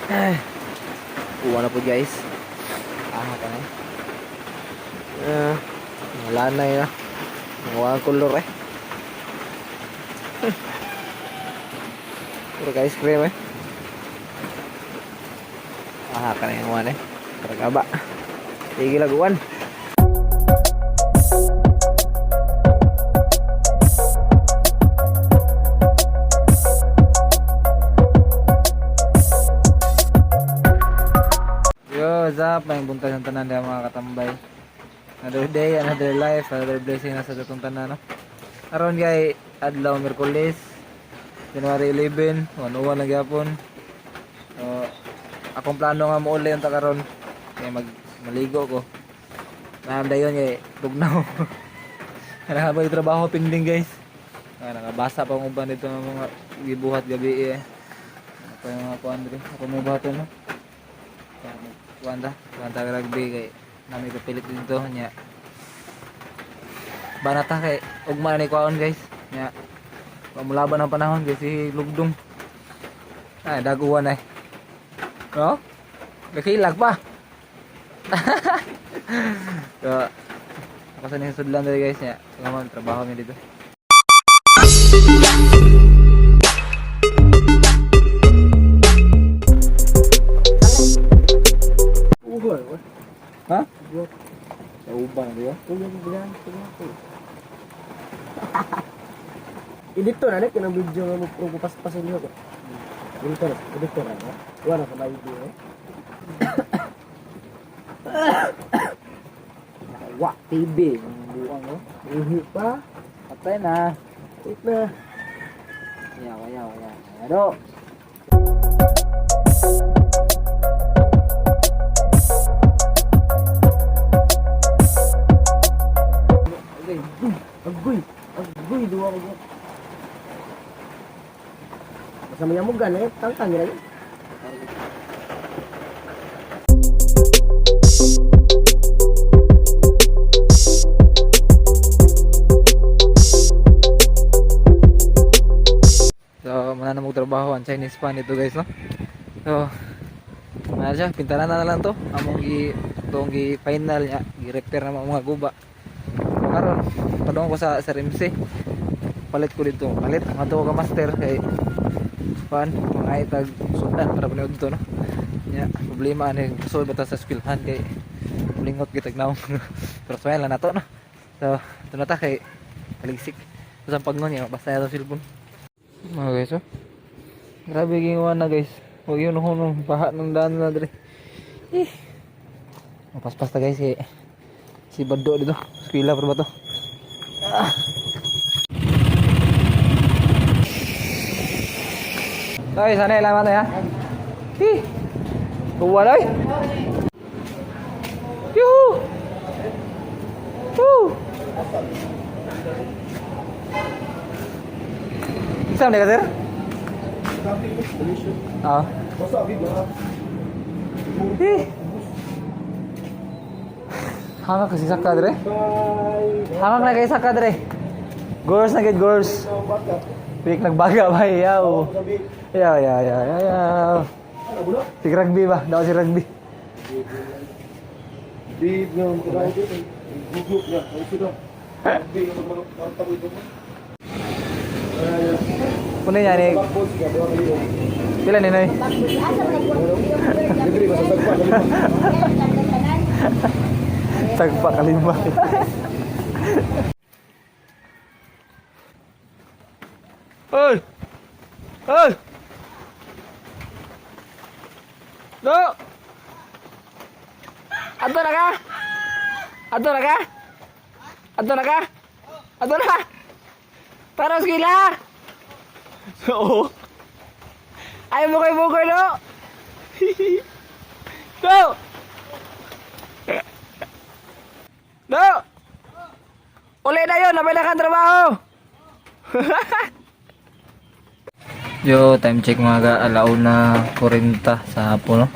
Ay. Uwan na po, guys. Ah, ka na. Ah, wala na yun ah. Wala ang kolor eh. Puro ka ice cream eh. Ah, ka na yung uwan eh. Karagaba. Tigil ag uwan. Yo, what's up? May buntag ng tanan diha, mga katambay. Another day, another life, another blessing na sa atong tanan, no? Aron kay adlaw Miyerkules, January 11, 1:01 na gyapon. So, akong plano nga muuli unta karon kay mag maligo ko. Naam dayon kay tugnaw. Nakahabay trabaho pending, guys. Ah, nakabasa pa ang uban dito ng mga gibuhat gabi eh. Ano pa yung mga kuan diri? Ako mo buhaton, no? Kuan ta, kuan ta rugby kay nami papilit dito nya. Banata kay ugma ni kuan, guys. Nya. Pamulaban ang panahon kay si Lugdong. Ay, daguan ay. No? Nakilag pa. So, ako sa ning sudlan diri, guys, nya. Salamat trabaho mi dito. Ugal. Ha? Sa uban, di ba? Editor na kanang video nga mo mo paspasin niyo ko. Editor, editor na. Wala na sa video eh. Wa TV. Ang buang no. Ihi pa. Patay na. Wait na. Yaw, yaw, yaw. Ano? Okay. Agoy. Agoy duwa ko. Basta may amugan eh, tangtang gina. So, mana na trabaho ang Chinese pan dito, guys, no? So, mana siya, pintaran na lang to. Among gi tong gi final niya, gi repair na mga guba. So, karon, padung ko sa Rimsey. Palit ko dito, palit ang ato ka master kay pan mga itag sundan para paniud dito, no. Nya, problema ani kusod bata sa eskwelahan kay lingot kitag naong. Pero suwayan lang nato, no. So, ito na ta kay kaligsik. Sa pagnon niya, basta na cellphone. Mga guys, oh. Grabe gingawa na, guys. Huwag yun hunong baha ng daan na dre. Eh. Mapaspas ta, guys, eh. Si Bado dito. Eskwela pa ba to? Ah. Ay, sana ilaman na ya. Eh. Kuha na eh. Yuhu! Woo! Saan na ka, sir? Ah. Eh. Hangak kasi saka dre. Hangak na kay saka dre. Girls na gid girls. Pik nagbaga ba yaw. Yaw yaw yaw yaw yaw. Si rugby ba? Daw si rugby. Di nga mga gugup niya. Ang sila. Di nga mga mga ito. Kunin niya ni. Pila ni Noy? Libre ba sa tagpa? Tagpa kalima. Hoy! Hoy! No! Ato na ka? Ato na ka? Ato na ka? Ato na! Para sa Oo. Ayaw mo kay Booker, no? Go! No! Uli na yun, nabay na kang trabaho! Yo, time check mga ka, alauna 40 sa hapon, no?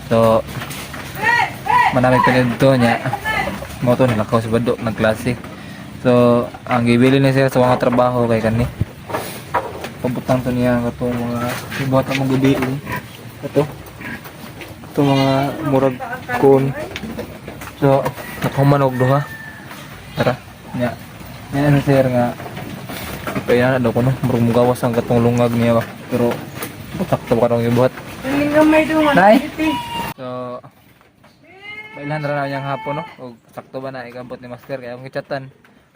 So, manamig pinadto niya. Mo to nilakaw si Bado, nagklase. So, ang gibili ni sir sa mga trabaho kay kani. Pabutang to niya katong mga ibuhat mong gabi. Ito. Ito mga murag kon. So, nakahuman og duha. Tara. Nya. Nya na sir nga kaya na daw ko no, murag mugawas ang katong lungag niya ba. Pero sakto ba karong ibuhat. Nay. So, bailan ra na niyang hapon no. Og sakto ba na ikabot ni master kaya akong gichatan.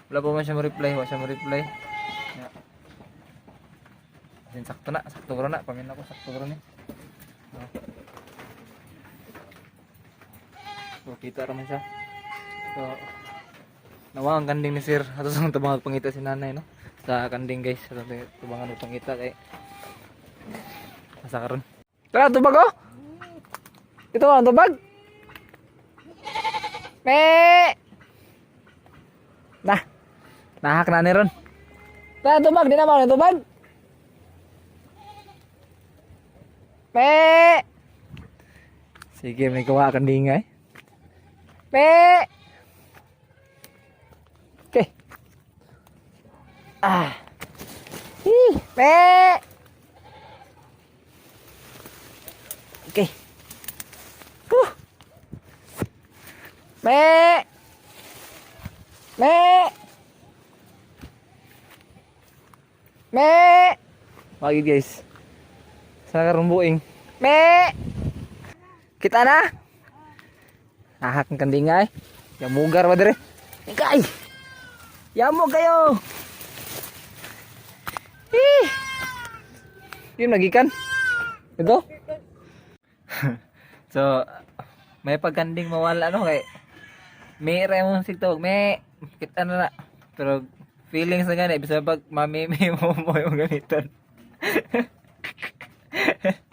Wala pa man siya mo reply, wala siya mo reply. Nya. Sin sakto na, sakto bro na, pamin ako sakto bro ni. So, so kita ra man siya. So, nawa ang kanding ni sir. Ato sa tabang pangita si nanay no. Sa kanding guys, ato tabangan og pangita kay asa karon. Tara tubag oh. Ito ang tubag. Me. Nah. Nahak na ni ron. Tara tubag, di na mao ni tubag. Me. Sige, may kuha kanding ay. Me. Okay. Ah. Hi. Me. Okay. Huh. Me. Me. Me. Pagi guys. Sa karumbuing. Me. Kita na. Ahak ang kandinga eh. Yamugar ba dire? Ikay. Yamo kayo. Eh. Yun nagikan. Ito. So, may pagkanding mawala no kay may ra mong sigtawag may kita na na. Pero feelings na gani bisa pag mami may mo mo yung gamitan.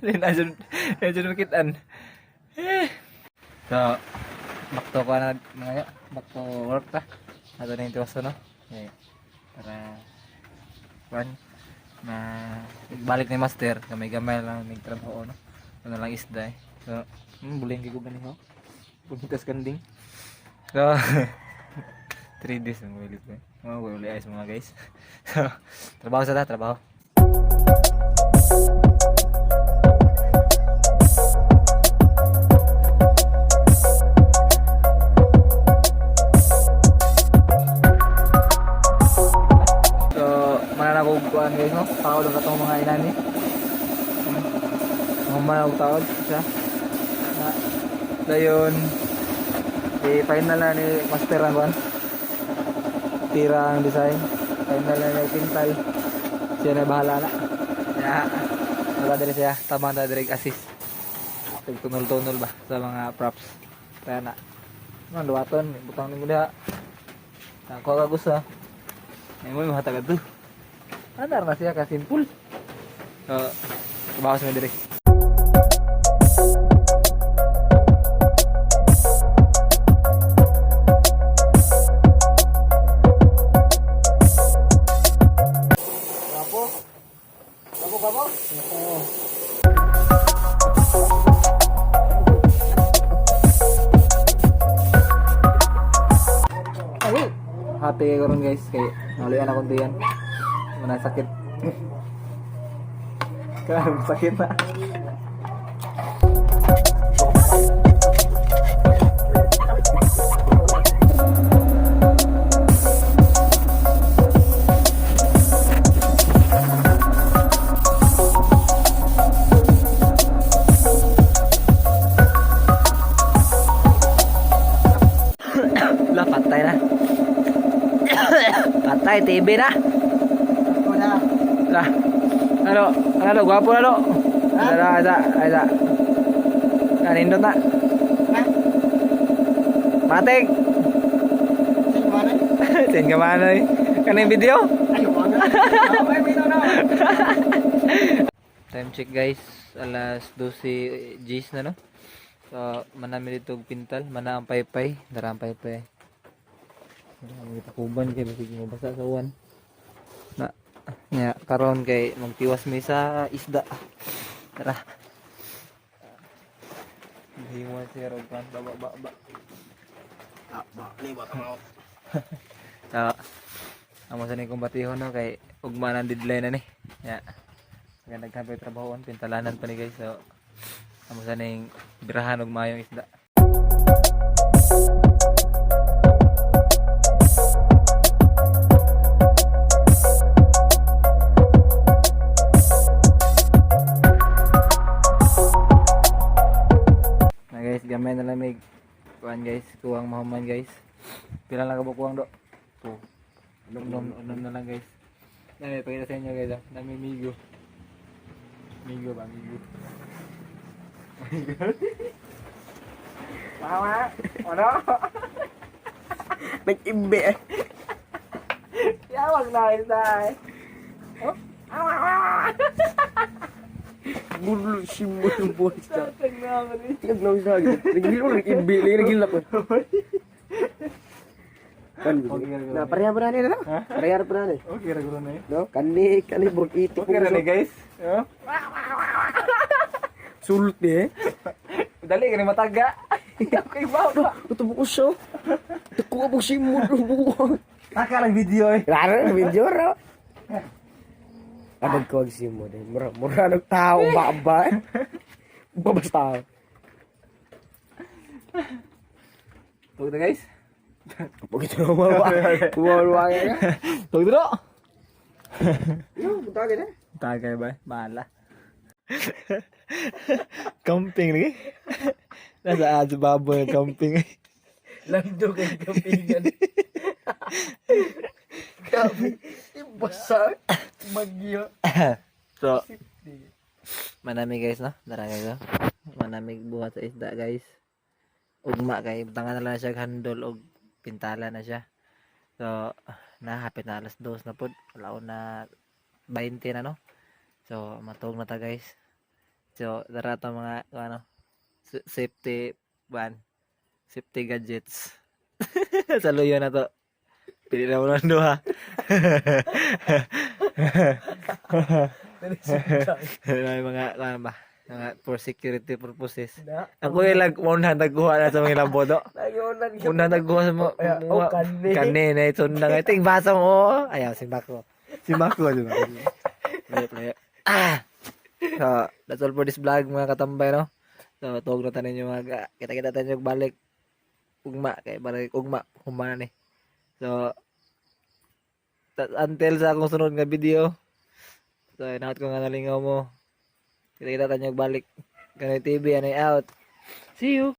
Nasaan nasaan makitaan. So, back to ko na mga back to work ta. Ato na yung tiwaso no. Okay. Para kuan na balik ni master gamay-gamay lang mig trabaho no. Ano lang isda eh. So, buling kay ko gani ho. Pumitas kanding. So, 3 days ang wilit ko eh. Mga uli ayos mga guys. So, trabaho sa ta, trabaho. So, mananakog kuan guys no. Taod ang katong mga inani. Mga mananakog taod siya. Na, dayon i-final na ni Master ang kuan. Tira ang design. Final na ni Pintal. Siya na bahala na. Kaya, wala diri siya. Tama na direct assist. Tunol-tunol ba sa mga props. Kaya na. Ano, luwaton. Butang ni mo diha. Ako ka gusto. Ay mo mahatag adto. Andar na siya ka simple. So, trabaho sa diri. Gwapo. Gwapo, gwapo. Ay, happy kayo karon guys kay naluyan akong duyan. Wala sakit. Grabe sakit na. Wala, patay na. Patay, TV na. Wala. Wala. Ano? Ano? Gwapo na, no? Ada, ada, ada. Kanindot na. Ha? Matik. Sino ba na? Sin ka man ay. Kaning video? Ay, wala. Ay, may na. Time check guys, alas 12 Gs na no. So, manami dito og pintal, mana ang paypay, dara ang paypay. Dara ang gitakuban kay basig mabasa sa uwan. Na nya karon kay magtiwas mi sa isda. Tara. Hiwa siya og kan ba ba ba. Ah, ba, liwat ang out. So, amo sa ni kumbatihon no kay ugma ng deadline na ni. Ya. Kaya nagkape trabahoon, pintalanan pa ni guys. So, Amo sa ning birahan og maayong isda. Na guys, gamay na lamig. Kuan guys, kuwang mahuman, guys. Pila lang ka ba kuwang do? Two. Unom, unom na lang, guys. Nami, pakita sa inyo, guys, ah. Nami migo. Migo ba? Migo. Mama! Ano? Nag-imbe eh. Yawag na isa eh. Oh? Awa, awa! Gulo si mo yung boys na. Tingnan mo ni. Tingnan mo sa akin. Nagilo nag-imbe, nagilo ko. Kan. Na pareha pa na nila. Pareha pa na. Okay, ra na eh. No, kani kani burg itik. Okay ra ni, guys. Oh? Sulot ni eh. Dali ka ni mataga. Okay ba? Ito ko siya. Dako ko si mo. Taka lang video eh. Raro video ra. Abag ko si mo din. Mura mura nag tao ba ba. Babas tao. Tugod na, guys. Pag ito na mawa. Kumawa ka. Tugod na. Yo, punta ka na. Tagay ba? Mala. Camping lagi. Nasa ads baboy camping. Lando kay kapingan. Grabe. Basa. Bagyo. So, manami, guys, no? Dara, guys, no? Manami buhat sa isda, guys. Ugma kay butangan na lang siya og handol og pintala na siya. So, na hapit na 2:00 na pud. Wala na 20 na, no? So, matuog na ta, guys. So, dara to mga ano, safety ban, safety gadgets. Sa luyo na to. Pili na mo lang duha. May mga ano ba? Mga for security purposes. Ako yung lag una nagkuha na sa mga labodo. Una nagkuha sa mga Oh, kani. kani na ito na nga. Ting basong oh. Ayaw si Mako. Si Mako, di ba? Layo, layo. Ah. So, that's all for this vlog, mga katambay, no. So, tuwag na tanin yung mga kita-kita tayo balik ugma kay balik ugma human ni. So, until sa akong sunod nga video. So, inaot ko nga nalingaw mo. Kita-kita tayo balik. Kanoy TV, anay out. See you!